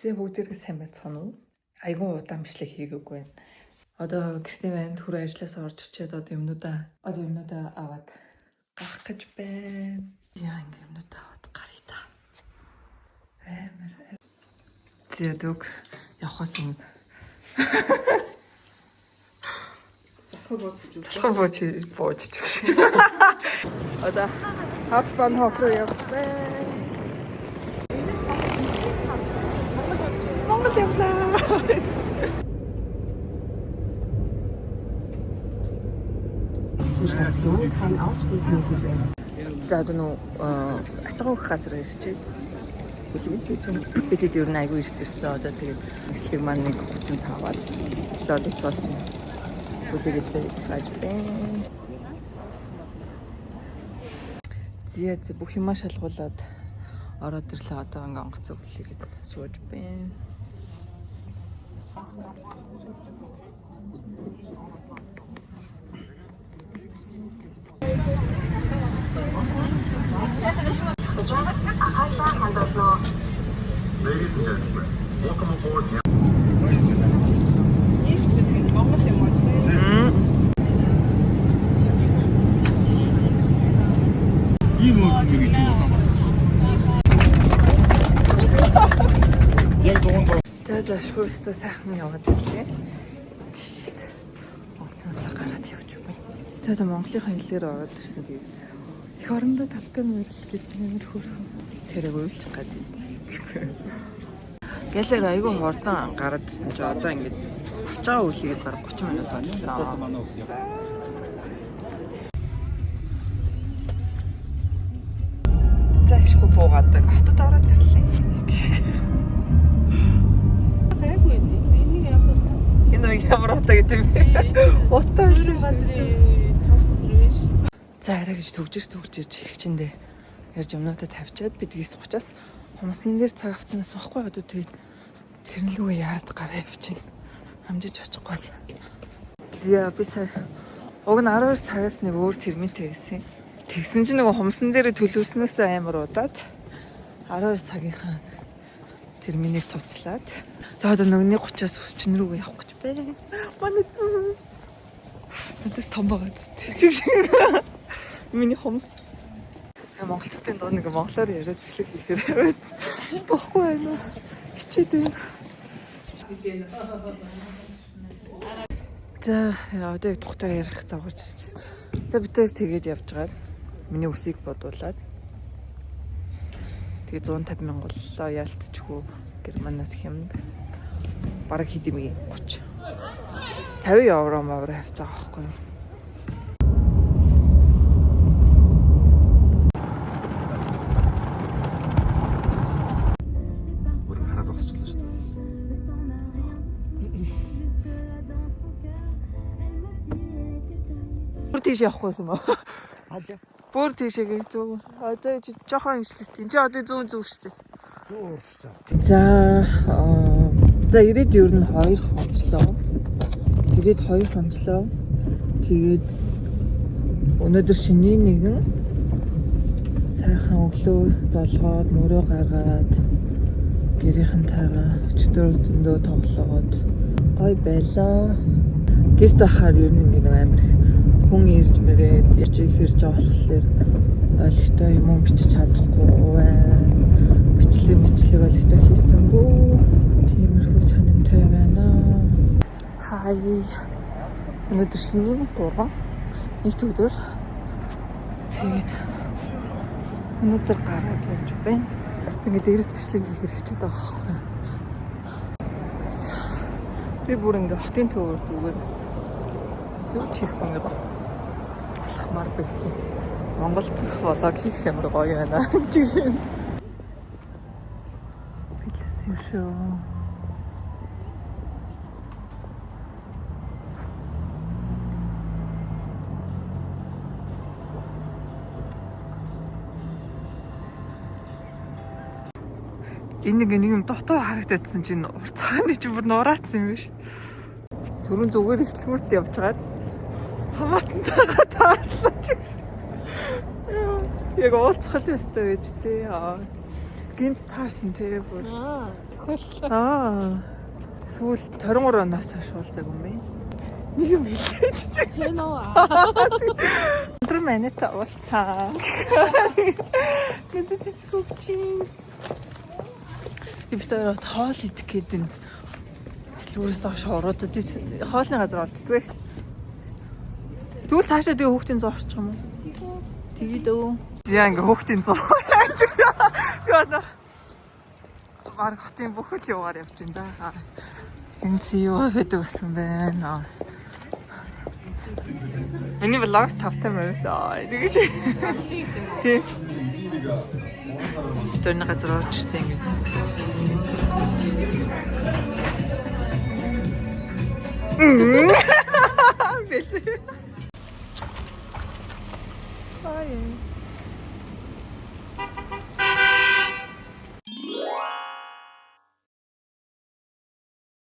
Зэ бүгдээрээ сайн байцгаана уу? Айгуун удаан бичлэг хийгээгүй байна. Одоо гэртээ байна. Түрүү ажлаас орж ирчээд одоо юмнуудаа аваад гарах гэж байна. Яа, ингэ юмнуудаа аваад гаръя та. Амар. Зэ дүг явахаас өмнө залхуу бууж бууж ч гэж. Одоо Hauptbahnhof руу явах байна. Монгол явлаа. Station kein Ausstieg möglich ist. За, одоо нөө ачгаа өгөх газар ирчихээ. Бидэд ер нь айгүй ирж ирсэн. Одоо тэгээд нислэг маань нэг 35-аад одоо дэс болж байна. Хүлээгээд цааж байна. Зя зэ бүх юмаа шалгуулад ороод ирлээ. Одоо ингээ онгоцоо хүлээгээд сууж байна. Анхаарлаа хандуулна уу? Ladies and gentlemen, welcome aboard. Ийм өөр юм гэж юу байна? Яг дугуйн За за, шүүстэ сайхан яваад ирлээ. Тэгээд онгоцноосоо гараад явж байна. За за, Монголынхаа хэлээр ороод ирсэн. Тэгээд их орондоо тавтай морил гэдэг нэр хөрхөн. Тэр уйлчих гад. Гэлээр айгүй хурдан гараад ирсэн чи одоо ингэж ачаа үлийгээд бараг 30 минут боллоо. манай хөлт яв. За, ишгүй буугаад хотод ороод ирлээ. Гайгүй юм. Энийг ямар Энэ нэг ямар утаа гэдэг юм бэ? Утаа Суурин газрын тоосон зэрэг биш. За, арай гэж төгжиж төгжиж хичэндээ ярьж юмнуудаа тавьчаад бидгийс ухраас хумсан дээр цаг авцсан байсан байхгүй, одоо тэгээд тэрэн лүүгээ яарад гараа явчих. Хамжиж очихгүй. За, би сая уг нь 12 цагаас нэг өөр терминтэй байсан. Тэгсэн чинь нөгөө хумсан дээр төлөвснөөс амар удаад 12 цагийнхаа терминийг цуцлаад тэгээд одоо нөгний 30-аас өсчин рүүгээ явах гэж байна. Манай дүү. Надаас том байгаа зү. Чиг шиг. Миний хумс. Монголчуудын дуу нэг монголоор яриад бичлэг хийхээр тухгүй байна. Хичээд байна. За, одоо яг тухтай ярих завгаж. За, бид хоёр тэгээд явж байгаа. Миний үсийг бодуулаад. Тэгээ 150 мянга боллоо, яалтчгүй Германаас хямд. Бараг хэд юм 30. 50 евро мовро хавцаа авахгүй юу? Бүр хараа зогсчихлоо шүү дээ. Бүр тийш явахгүй юм уу? Хажаа. Бүр тийшээгээ зүг. Одоо жоохон иншлээ. Энд чи одоо зүүн зүг шүү дээ. Зүүн урсаа. За за, ирээд ер нь 2 хонцлоо. Ирээд 2 хонцлоо. Тэгээд өнөөдөр шинийн нэгэн сайхан өглөө золгоод, мөрөө гаргаад, гэрийнхэнтэйгээ өчтөр зөндөө тоглоод гоё байлаа. Гэрт байхаар ер нь ингэ нэг амар их хүн ирж мэрээд яч хэрж байгаа болохоор олигтой юм уу бичиж чадахгүй байна. Бичлэг бичлэг олигтой хийсэнгүү. Тиймэрхүү сонинтой байна. Хай. Өнөөдөр шинийн 3 нэг өдөр. Тэгээд өнөөдөр гараад явж байна. Ингээ дээрээс бичлэг хийхээр хичээд байгаа байхгүй юу? Би бүр ингээ хотын төвөр зүгээр юу ч хийхгүй ингээ алхмаар байсан. Монголд vlog хийх ямар гоё байна гэж юм. Билээс юм шүү. Энэ нэг юм дотоо харагдадсан чинь ур цагааны чинь бүр нураацсан юм биш. Түрүүн зүгээр ихтлгүүрт явж байгаад хамаатантайгаа таарлаа ч юм шиг. Яг уулзах л ёстой гэж тий. Аа. Гинт таарсан тий бүр. Аа. Тохиоллоо. Аа. Сүүл 23 оноос хойш уулзаагүй юм бэ? Нэг юм хэлээч чи. Сайн уу? Өдөр манайтай уулзсан. Нүдэ цэцэг хөвчин. Би бид хоёр хоол идэх гээд энэ дэлгүүрээс доош ороод хоолны газар олддгүй. Тэгвэл цаашаа тэгээ хүүхдийн зуу орчих юм уу? Тэгээ дөө. Яа ингээ хүүхдийн зуу яаж би одоо баг хотын бүхэл юугаар явж байна да. Энэ чи юу гэдэг болсон байна. Миний влог тавтай морилоо. Тэгэж. Тий. Тэрний газар орж ирсэн ингэ. Бэл. Ай.